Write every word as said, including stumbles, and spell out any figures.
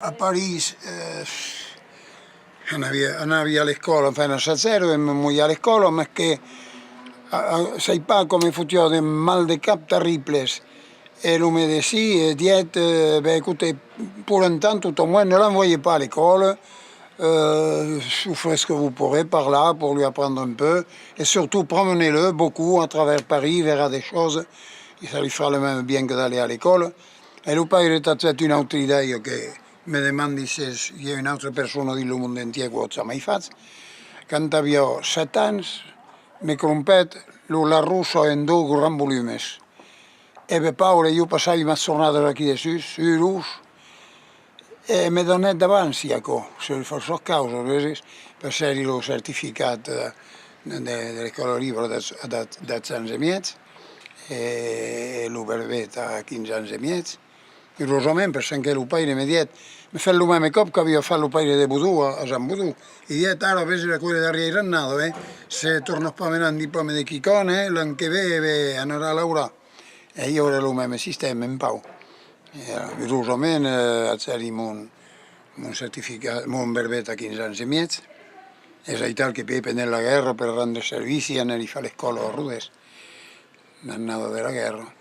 A París, eh, anavi, anavi a l'escòla, enfin, a sèt èra, e me moiá a l'escòla, mas que, a, a, sai pas, com me fotiá de mal de cap terribles. Et le médecin, eh, dièt, eh, ben, écoutez, pour un temps, tout au moins, ne l'envoyez pas à l'école, euh, vous ferez ce que vous pourrez par là pour lui apprendre un peu, et surtout promenez-le beaucoup à travers Paris, il verra des choses, et ça lui fera le même bien que d'aller à l'école. E lo paire a agut una autra idèia que me demandi se i a una autra persona dins lo mond entièr qu'o a jamai fach. Quand aviá sèt ans, me crompèt lo Larousse en dos grands volumes. E ben, paure, ieu passai mas jornadas aquí dessús, sus los, e me donèt d'avància aquò, se fòrça causas, veses, per ser lo certificat, eh, de, de l'escòla libra a dètz, a dètz, dètz ans e mièg, e lo brevet a quinze ans e mièg. Urosament, per çò que lo paire me dièt, me fèt lo mème còp qu'aviá fach lo paire de Bodon a, a Joan Bodon. E dièt, ara, veses, aquò es la darrièra annada, eh? Se tornas pas menar un diplòme de quicòm, eh, l'an que ven, e ben, anarà laurar. E ieu èra lo mème sistèma, un pauc. E, urosament, eh, agèri mon, mon certificat, mon brevet a quinze ans e mièg. Es aital que puèi, pendent la guèrra, per rendre servici, anèri far l'escòla a Rodés, l'annada de la guèrra.